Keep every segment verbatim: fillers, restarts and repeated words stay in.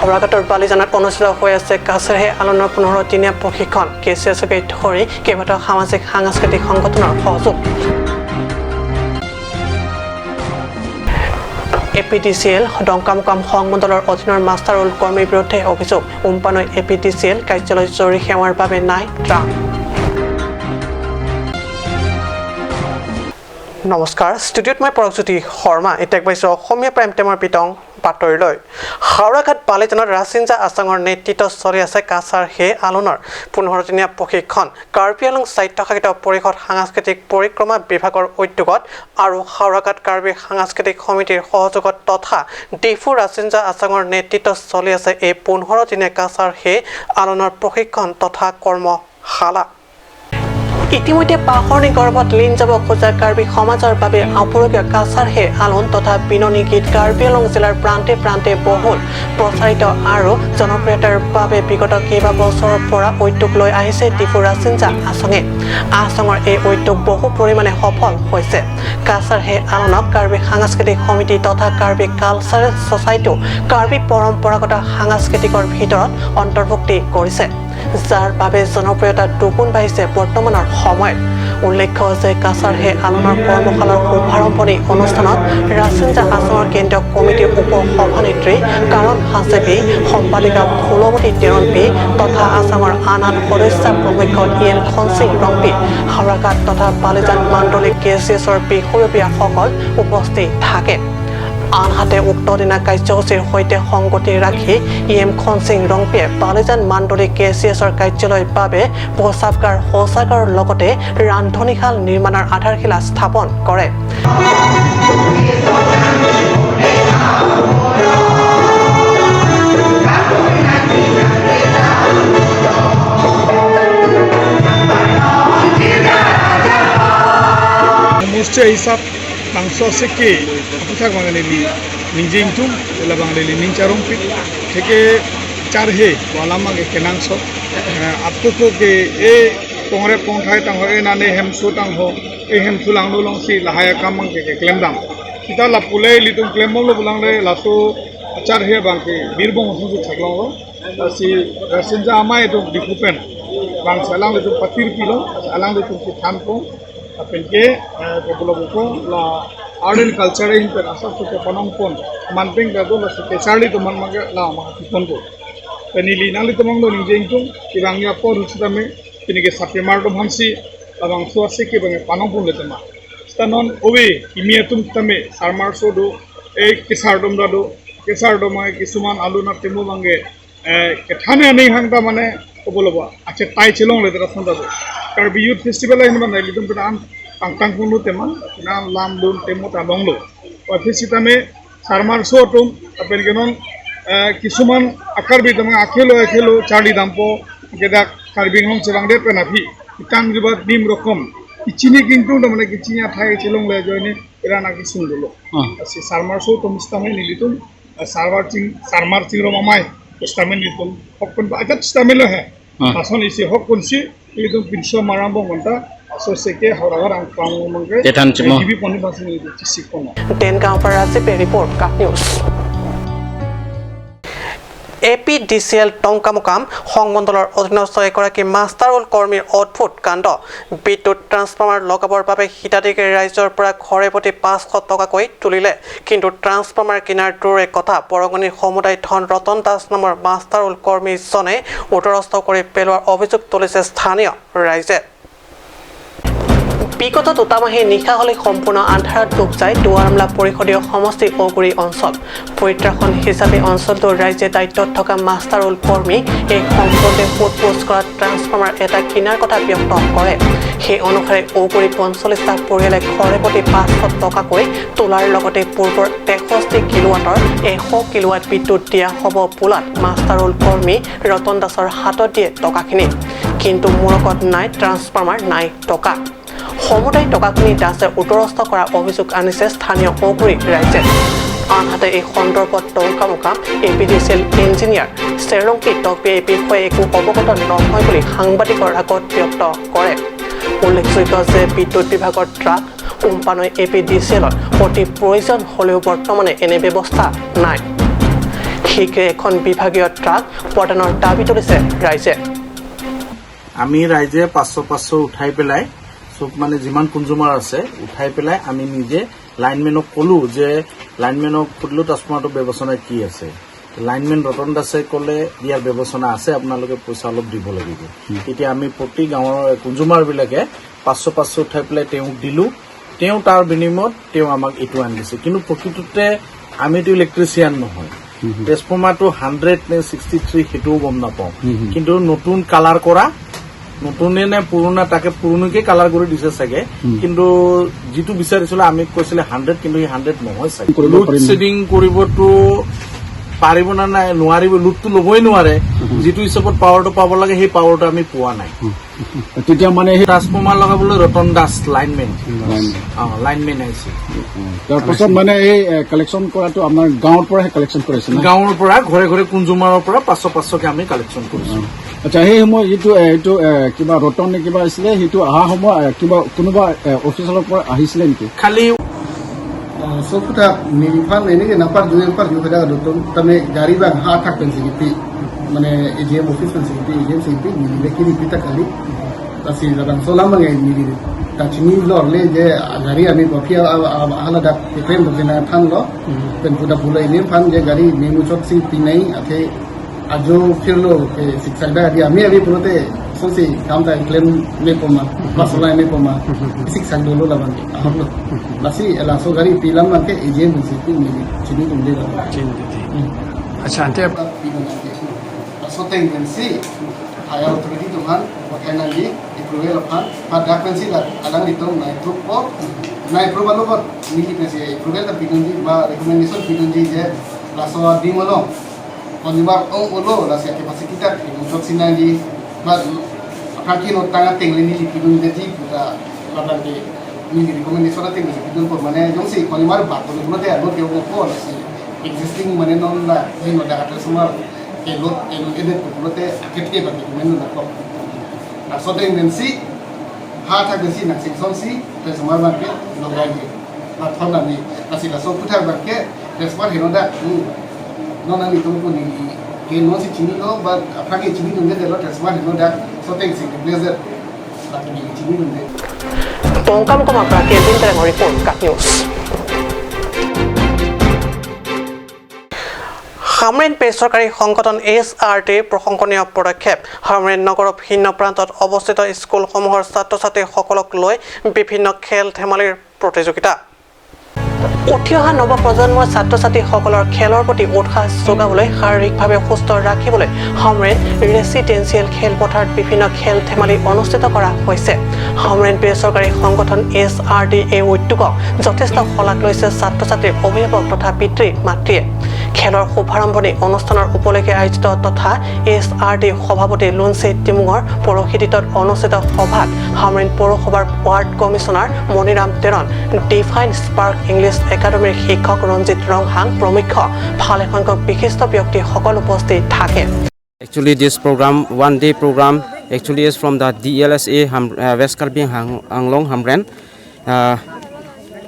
হাওৰাঘাটৰ বালিজানত অনুষ্ঠিত হৈ আছে কাছাৰ হে আলোনৰ পোন্ধৰ দিনীয়া প্ৰশিক্ষণ। কে চি এছকে ধৰি কেইবাটাও সামাজিক সাংস্কৃতিক সংগঠনৰ সহযোগ। এ পি ডি চি এল ডংকামুকাম সংমণ্ডলৰ অধীনৰ মাষ্টাৰ ৰোল কৰ্মীৰ বিৰুদ্ধে অভিযোগ, উমপানৈ এ পি ডি চি এল কাৰ্যালয় চুৰি সেৱাৰ বাবে নাই ট্ৰাক। নমস্কাৰ, ষ্টুডিঅ'ত মই পৰকজ্যোতি শৰ্মা। এতিয়া আগবাঢ়িছো অসমীয়া প্ৰাইম টাইমৰ বিতং বাতৰিলৈ। হাওৰাঘাট বালিজানত ৰাছিনজা আছাঙৰ নেতৃত্বত চলি আছে কাছাৰ হে আলোনৰ পোন্ধৰ দিনীয়া প্ৰশিক্ষণ। কাৰ্বি আংলং স্বায়ত্তশাসিত পৰিষদ সাংস্কৃতিক পৰিক্ৰমা বিভাগৰ উদ্যোগত আৰু হাওৰাঘাট কাৰ্বি সাংস্কৃতিক সমিতিৰ সহযোগত তথা ডিফু ৰাছিনজা আছাঙৰ নেতৃত্বত চলি আছে এই পোন্ধৰ দিনীয়া কাছাৰ হে আলোনৰ প্ৰশিক্ষণ তথা কৰ্মশালা। ইতিমধ্যে পাহৰণি গৰ্ভত লীন যাব খোজা কাৰ্বি সমাজৰ বাবে আপুৰুগীয়া কাছাৰ হে আলোন তথা বিননি গীত কাৰ্বি আংলং জিলাৰ প্ৰান্তে প্ৰান্তে বহুল প্ৰচাৰিত আৰু জনপ্ৰিয়তাৰ বাবে বিগত কেইবাবছৰৰ পৰা উদ্যোগ লৈ আহিছে ডিফু ৰাছিনজা আছাঙে। আছাঙৰ এই উদ্যোগ বহু পৰিমাণে সফল হৈছে। কাছাৰ হে আলোনক কাৰ্বি সাংস্কৃতিক সমিতি তথা কাৰ্বি কালচাৰেল ছ'চাইটিও কাৰ্বি পৰম্পৰাগত সাংস্কৃতিকৰ ভিতৰত অন্তৰ্ভুক্তি কৰিছে, যাৰ বাবে জনপ্ৰিয়তা দুগুণ বাঢ়িছে বৰ্তমানৰ সময়ত। উল্লেখ্য যে কাছাৰ হে আলোনৰ কৰ্মশালাৰ শুভাৰম্ভণি অনুষ্ঠানত ৰাছিনজা আছাঙৰ কেন্দ্ৰীয় কমিটিৰ উপ সভানেত্ৰী কাৰণ হাজেপি, সম্পাদিকা ফুলমতী তেৰণপী তথা আছাঙৰ আন আন সদস্য প্ৰমুখ্য ই এম খনসিং ৰংপী, হাওৰাঘাট তথা বালিজান মাণ্ডলিক কে চি এছৰ বিষয়ববীয়াসকল উপস্থিত থাকে। আনহাতে উক্ত দিনা কাৰ্যসূচীৰ সৈতে সংগতি ৰাখি ই এম খনসিং ৰংপীয়ে বালিজান মাণ্ডলিক কে চি এছৰ কাৰ্যালয়ৰ বাবে প্ৰস্ৰাৱগাৰ, শৌচাগাৰৰ লগতে ৰান্ধনীশাল নিৰ্মাণৰ আধাৰশিলা স্থাপন কৰে। সমষ্টি হিচাপ nangso seke aputhak bang neli ningje ingtung, ela bang neli ning charongpik, seke charhe, walam bang ke nangso, eh, apto ke e kongre kongthai tangho, e nane hemso tangho, e hemso langno longsi lahai akam bang ke klemdam. Sita lapu le ilitum klembomlo pulang le laso charhe bang ke birbong sungsu theklonglo. Si Rasinja amei atum Diphu pen bang si alanglitum patir pilo, si alanglitum si thanpon, lapen ke, eh, kopilo buko la art and culture ahin pen asap suke panongpon, manpeng kado la suke charli atum man mangke la mangke ponpo. Pen neli nanglitum angno ningje ingtung, kibang ya por sitame, pini ke sapemar atum aphansi labangso aseke bang panongponle tema. Sita non ove kimi atum tame sarmarso do, eh, kesar atum ta do, kesar atum bang kisuman alun atemo bang ke, eh, kethan aning hang ta mane kopilo ba, ache tai chelongle ta son ta do. Karbi Youth Festival ahin mane ilitum pen an tangtang punu teman, pen an lam dun temo ta longlo. Aphi sitame sarmarso atum, lapen ke non, eh, kisuman a-Karbi atum akhelo akhelo charli dampo, kedak Karbi Anglong chevangdet pen aphi, kitang ribat dim rokom, kichini kingtung ta mane kichini athai chelongle ajoine, era na kisung dolo. Hmm. Si sarmarso atum sitame nelitum, eh, sarmar ching, sarmar chingrum amei sitame nelitum hokpon ba ajat sitame lo he. Hmm. Lason isi hokponsi, nelitum pinso maram bong konta, laso seke Howraghat angpang mangke, Dethan chimo. Eh, gibi poni bangsi nelitum chisik kono. দেনগাঁৱৰ পৰা ৰাজীৱে report, কাপ news. A P D C L টংকামুকাম সংমণ্ডলৰ অধীনস্থ এগৰাকী master roll কৰ্মীৰ অদ্ভুত কাণ্ড। বিদ্যুৎ ট্ৰান্সফৰ্মাৰ লগাবৰ বাবে হিতাধিকাৰী ৰাইজৰ পৰা ঘৰে প্ৰতি পাঁচশ টকাকৈ তুলিলে, কিন্তু ট্ৰান্সফৰ্মাৰ কিনাৰ দূৰৰে কথা, বৰঙণিৰ সমুদায় ধন ৰতন দাস নামৰ মাষ্টাৰ ৰোল কৰ্মীজনে উদৰস্থ কৰি পেলোৱাৰ অভিযোগ তুলিছে স্থানীয় ৰাইজে। বিগত দুটা মাহে নিশা হ'লে সম্পূৰ্ণ আন্ধাৰত ডুব যায় দুৱাৰমলা পৰিষদীয় সমষ্টিৰ ঔগুৰি অঞ্চল। পৰিত্ৰাসন হিচাপে অঞ্চলটোৰ ৰাইজে দায়িত্বত থকা মাষ্টাৰ ৰোল কৰ্মী এই সম্বন্ধে সোধ পোছ কৰাত ট্ৰান্সফৰ্মাৰ এটা কিনাৰ কথা ব্যক্ত কৰে। সেই অনুসাৰে ঔগুৰি পঞ্চল্লিছটা পৰিয়ালে ঘৰে প্ৰতি পাঁচশ টকাকৈ তোলাৰ লগতে পূৰ্বৰ তেষষ্ঠি কিলোৱাটৰ এশ কিলোৱাট বিদ্যুৎ দিয়া হ'ব বোলাত মাষ্টাৰ ৰোল কৰ্মী ৰতন দাসৰ হাতত দিয়ে টকাখিনি। কিন্তু মূৰকত নাই ট্ৰান্সফৰ্মাৰ, নাই টকা। সমুদায় টকাখিনি দাসে উদৰস্থ কৰা অভিযোগ আনিছে স্থানীয় ঔগুৰি ৰাইজে। আনহাতে এই সন্দৰ্ভত টংকামুকাম এ পি ডি চি এল ইঞ্জিনিয়াৰ চেৰলংকি টকপিয়ে এই বিষয়ে একো অৱগত নহয় বুলি সাংবাদিকৰ আগত ব্যক্ত কৰে। উল্লেখযোগ্য যে বিদ্যুৎ বিভাগৰ ট্ৰাক উমপানৈ এ পি ডি চি এলত অতি প্ৰয়োজন হ'লেও বৰ্তমানে এনে ব্যৱস্থা নাই। সেইকে এখন বিভাগীয় ট্ৰাক প্ৰদানৰ দাবী তুলিছে ৰাইজে। আমি ৰাইজে পাঁচশ পাঁচশ উঠাই পেলাই চব মানে যিমান কনজিউমাৰ আছে উঠাই পেলাই আমি নিজে লাইনমেনক ক'লো যে লাইনমেনক সুধিলো ট্ৰান্সফৰ্মাৰটো ব্যৱস্থা কি আছে। লাইনমেন ৰতন দাসে ক'লে ইয়াৰ ব্যৱস্থা আছে, আপোনালোকে পইচা অলপ দিব লাগিব। তেতিয়া আমি প্ৰতি গাঁৱৰ কনজিউমাৰবিলাকে পাঁচশ পাঁচশ উঠাই পেলাই তেওঁক দিলো। তেওঁ তাৰ বিনিময়ত তেওঁ আমাক এইটো আনি দিছে। কিন্তু প্ৰকৃততে আমিতো ইলেক্ট্ৰিচিয়ান নহয়। ট্ৰেন্সফৰ্মাৰটো হাণ্ড্ৰেড নে ছিক্সটি থ্ৰী সেইটোও গম নাপাওঁ। কিন্তু নতুন কালাৰ কৰা, নতুনে নে পুৰণা, তাকে পুৰণিকে কালাৰ কৰি দিছে চাগে। কিন্তু যিটো বিচাৰিছিলে আমি কৈছিলে হাণ্ড্ৰেড, কিন্তু সেই হাণ্ড্ৰেড নহয় চাগে। লোড শ্বেডিং কৰিবতো পাৰিব না নাই, নোৱাৰিব, লোডটো ল'বই নোৱাৰে। যিটো হিচাপত পাৱাৰটো পাব লাগে সেই পাৱাৰটো আমি পোৱা নাই। তেতিয়া মানে সেই ট্ৰান্সফৰ্মাৰ লগাবলৈ ৰতন দাস লাইনমেন। লাইনমেন। অ, লাইনমেন আহিছে। তাৰপাছত মানে এই কালেকশ্যন কৰাটো আমাৰ গাঁৱৰ পৰাহে কালেকশ্যন কৰিছে না? গাঁৱৰ পৰা ঘৰে ঘৰে কনজিউমাৰৰ পৰা পাঁচশ পাঁচশকে আমি কালেকশ্যন কৰিছো। আচ্ছা, সেই সময় যিটো এ, এইটো এ, কিবা ৰতন নে কিবা আছিলে, সেইটো অহা সময় এ, কিবা কোনোবা এ, অফিচাৰৰ পৰা আহিছিলে নেকি? খালি So kuta neli aphan ini ke napar ju napar ju kada do tum tame gari bang ha thak pen sigi pi mane A G M office pen sigi pi A G M sigi pi neli le kiri pi ta kali. Lasi labangso alam bang neli ta chini lor le je gari ami kopi hala dak pen do kena than lo. Pen puta pula ini aphan je gari memu chot si pinai athe ajo phirlo ke siksak da di ami abi pulote sonsi kam ta claim me poma, masola me poma, siksak dolo labang ke. Ahok lo. Lasi laso gari pi alam bang ke A G M si pi ni chini tum de la. Chini tum de. Acha, ante Pi tum de. Laso ateng pensi higher authority atum aphan pakai nangji approval aphan, pada pensi la alanglitum nai approve po, nai approve alo po, neli pensi approval ta pi tum di, ba recommendation pi tum di je laso adim along konibar ong olo lasi ake pasi kita ke muncul sinang di ba aphrang ke no tang ateng le neli pi tum di puta labang ke neli recommendation ateng neli pi tum po mane jongsi konibar ba kono kono te alo ke ong po lasi existing mane non la di no da atas semua ke lot eno edit ko kono te aket ke ba ke mane na ko laso ateng pensi ha thak pensi nang sing song si transformer bang ke no gai ni. Lathon nang ni lasi laso puthak bang ke transformer heno da. Non nang ni tum ko ni ke non si chini lo ba aphrang ke chini tum de lo transformer heno da. So thanks si pleasure. Laki ni chini tum de. Tongkam Komapra, Kelvin Terang report, KAT News. Hamren বেচৰকাৰী সংগঠন এছ আৰ টিৰ প্ৰশংসনীয় পদক্ষেপ। হামৰেণ নগৰৰ ভিন্ন প্ৰান্তত অৱস্থিত স্কুলসমূহৰ ছাত্ৰ ছাত্ৰীসকলক লৈ বিভিন্ন খেল ধেমালিৰ প্ৰতিযোগিতা। উঠি অহা নৱপ্ৰজন্মৰ ছাত্ৰ ছাত্ৰীসকলৰ খেলৰ প্ৰতি উৎসাহ যোগাবলৈ, শাৰীৰিকভাৱে সুস্থ ৰাখিবলৈ হামৰেণ ৰেচিডেন্সিয়েল খেলপথাৰত বিভিন্ন খেল ধেমালি অনুষ্ঠিত কৰা হৈছে। হামৰেণ বেচৰকাৰী সংগঠন এছ আৰ টিৰ এই উদ্যোগক যথেষ্ট শলাগ লৈছে ছাত্ৰ ছাত্ৰীৰ অভিভাৱক তথা পিতৃ মাতৃয়ে। খেলৰ শুভাৰম্ভণি অনুষ্ঠানৰ উপলক্ষে আয়োজিত তথা এছ আৰ টিৰ সভাপতি লুনচে টিমুঙৰ পৰহিদিতত অনুষ্ঠিত সভাত হামৰেণ পৌৰসভাৰ ward commissioner Maniram Teron, divine spark English একাডেমীৰ শিক্ষক ৰঞ্জিত ৰংহাং প্ৰমুখ্য ভালেসংখ্যক বিশিষ্ট ব্যক্তিসকল উপস্থিত থাকে। Actually, this program, one day program, actually is from the D L S A Ham, uh, West Karbi Ang-, Anglong Hamren. Uh,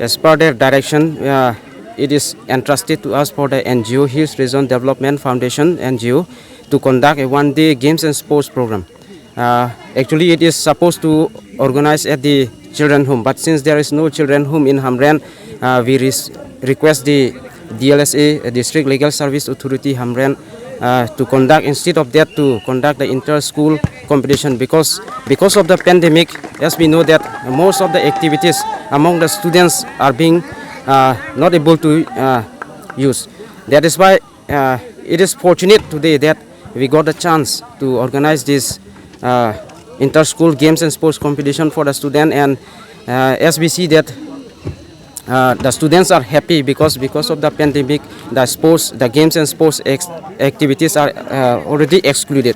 as per their direction, uh, it is entrusted to us for the N G O, Hills Region Development Foundation N G O, to conduct a one day games and sports program. Uh, actually, it is supposed to organize at the children home, but since there is no children home in Hamren, uh, we res- request the D L S A, uh, District Legal Service Authority Hamren, uh, to conduct, instead of that, to conduct the inter-school competition, because because of the pandemic, as we know that most of the activities among the students are being, uh, not able to, uh, use. That is why, uh, it is fortunate today that we got a chance to organize this, uh, inter-school games and sports competition for the student, and, uh, as we see that, uh, the students are happy because because of the pandemic, the sports, the games and sports ex- activities are, uh, already excluded.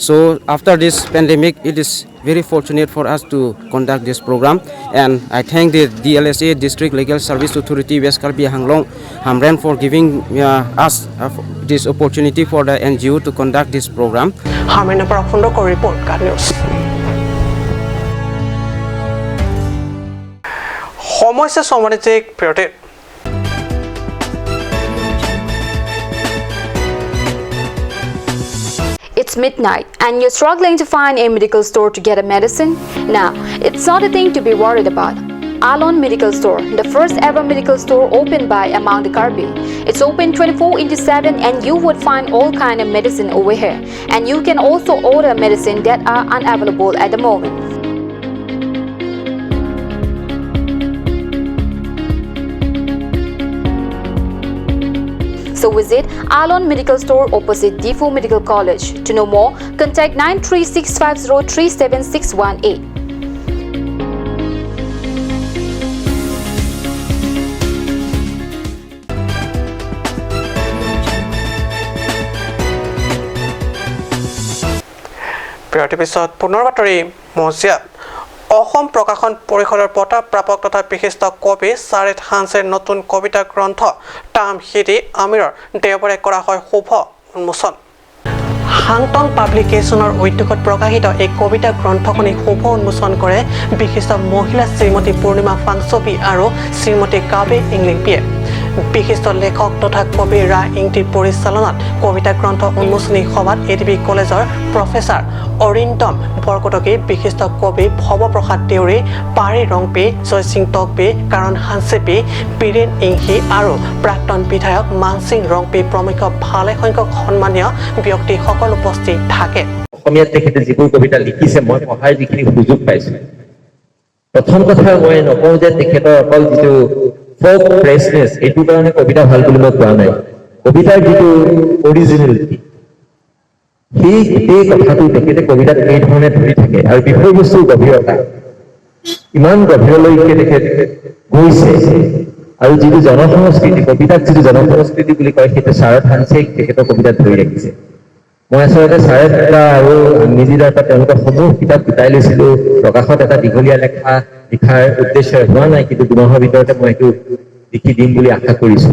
So after this pandemic, it is very fortunate for us to conduct this program, and I thank the D L S A, District Legal Service Authority, West Karbi Anglong, Hamren, for giving, uh, us, uh, this opportunity for the N G O to conduct this program. হামৰেণৰ পৰা সুন্দৰ কৰ report, KAT News। সময় হৈছে চমৰিত বিৰতিৰ। midnight and you're struggling to find a medical store to get a medicine? Now, it's not a thing to be worried about. Alon Medical Store, the first ever medical store opened by among the Karbi. It's open twenty-four into seven and you would find all kind of medicine over here. And you can also order medicine that are unavailable at the moment. So visit Alon Medical Store opposite Diphu Medical College. To know more, contact nine three six five zero three seven six one eight. বিৰতিৰ পিছত পুনৰ বাতৰি মজিয়াত। অসম প্ৰকাশন পৰিষদৰ বঁটা প্ৰাপক তথা বিশিষ্ট কবি চাৰেদ হানছেৰ নতুন কবিতা গ্ৰন্থ তাম হিদি আমিৰৰ দেওবাৰে কৰা হয় শুভ উন্মোচন। হাংটং পাব্লিকেশ্যনৰ উদ্যোগত প্ৰকাশিত এই কবিতা গ্ৰন্থখনি শুভ উন্মোচন কৰে বিশিষ্ট মহিলা শ্ৰীমতী পূৰ্ণিমা ফাংচবি আৰু শ্ৰীমতী কাবে ইংলিংপিয়ে। বিশিষ্ট লেখক তথা কবি ৰা ইংতিৰ পৰিচালনাত কবিতা গ্ৰন্থ উন্মোচনী সভাত এ ডি বি কলেজৰ প্ৰফেচাৰ অৰিন্দম বৰকটকী, বিশিষ্ট কবি ভৱপ্ৰসাদ দেউৰী, পাৰি ৰংপি, জয়সিং টকবি, কাৰণ হানছেপি, বীৰেণ ইংহি আৰু প্ৰাক্তন বিধায়ক মানসিং ৰংপি প্ৰমুখ্য ভালেসংখ্যক সন্মানীয় ব্যক্তিসকল উপস্থিত থাকে। অসমীয়াত তেখেতে যিবোৰ কবিতা লিখিছে, মই পঢ়াৰ যিখিনি সুযোগ পাইছো, প্ৰথম কথা মই নকওঁ যে তেখেতৰ অকল যিটো ফক ফ্ৰেছনেছ, এইটো কাৰণে কবিতা ভাল বুলি মই কোৱা নাই। কবিতাৰ যিটো অৰিজিনেলিটি, সেই গোটেই কথাটো তেখেতে কবিতাত এই ধৰণে ধৰি থাকে আৰু বিষয়বস্তুৰ গভীৰতা, ইমান গভীৰলৈকে তেখেত গৈছে। আৰু যিটো জনসংস্কৃতি, কবিতাক যিটো জনসংস্কৃতি বুলি কয়, সেইটো চাৰেদ হানছে তেখেতৰ কবিতাত ধৰি ৰাখিছে। মই আচলতে চাৰেদ দা আৰু নিজিদাৰ পৰা তেওঁলোকৰ সমূহ কিতাপ গোটাই লৈছিলো, প্ৰকাশত এটা দীঘলীয়া লেখা লিখাৰ উদ্দেশ্য হোৱা নাই, কিন্তু দুমাহৰ ভিতৰতে মই এইটো লিখি দিম বুলি আশা কৰিছো।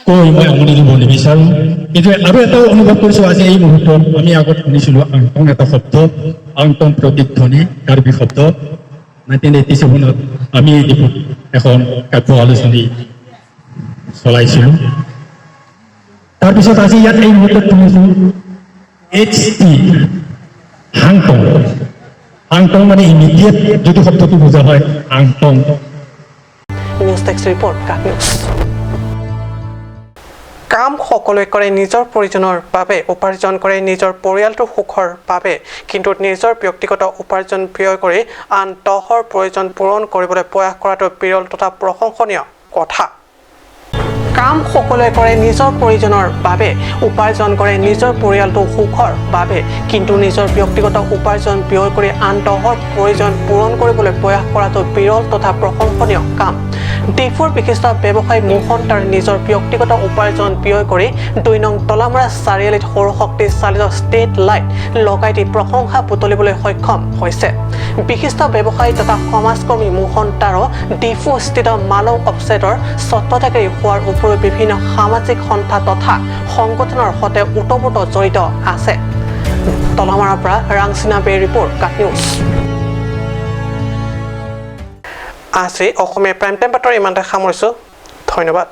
কৈ মই আমনি দিব নিবিচাৰো, কিন্তু আৰু এটাও অনুভৱ কৰিছো, আজি এই মুহূৰ্তত আমি আগত শুনিছিলো আংটং এটা শব্দ, আংটং প্ৰতিধ্বনি, কাৰ্বি শব্দ। নাইনটিন এইটি ছেভেনত আমি এই ডিফুত এখন কাব্য আলোচনী চলাইছিলো। তাৰপিছত আজি ইয়াত এই মুহূৰ্তত শুনিছো এইচ টি, হাংটং। হাংটং মানে ইমিডিয়েট যিটো শব্দটো বুজা হয়, আংটং। নিউজ ডেস্ক ৰিপৰ্ট, কাট নিউজ। কাম সকলোৱে কৰে নিজৰ প্ৰয়োজনৰ বাবে, উপাৰ্জন কৰে নিজৰ পৰিয়ালটোৰ সুখৰ বাবে, কিন্তু নিজৰ ব্যক্তিগত উপাৰ্জন ব্যয় কৰি আন দহৰ প্ৰয়োজন পূৰণ কৰিবলৈ প্ৰয়াস কৰাটো বিৰল তথা প্ৰশংসনীয় কথা। কাম সকলোৱে কৰে নিজৰ প্ৰয়োজনৰ বাবে, উপাৰ্জন কৰে নিজৰ পৰিয়ালটো সুখৰ বাবে, কিন্তু নিজৰ ব্যক্তিগত উপাৰ্জন ব্যয় কৰি আন দহৰ প্ৰয়োজন পূৰণ কৰিবলৈ প্ৰয়াস কৰাটো বিৰল তথা প্ৰশংসনীয় কাম। ডিফুৰ বিশিষ্ট ব্যৱসায়ী মোহন তাৰে নিজৰ ব্যক্তিগত উপাৰ্জন ব্যয় কৰি দুই নং তলামাৰা চাৰিআলিত সৌৰশক্তি চালিত ষ্ট্ৰীট লাইট লগাই দি প্ৰশংসা বুটলিবলৈ সক্ষম হৈছে। বিশিষ্ট ব্যৱসায়ী তথা সমাজকৰ্মী মোহন তাৰো ডিফুস্থিত মালৌ অফছেটৰ স্বত্বাধিকাৰী হোৱাৰ উপৰিও বিভিন্ন সামাজিক সন্থা তথা সংগঠনৰ সৈতে ওতপ্ৰোত জড়িত আছে। তলামাৰাৰ পৰা ৰাংচিনা বেৰ ৰিপৰ্ট, কাট নিউজ। আজি অসমীয়া প্ৰাইম টাইম বাতৰি ইমানতে সামৰিছো। ধন্যবাদ।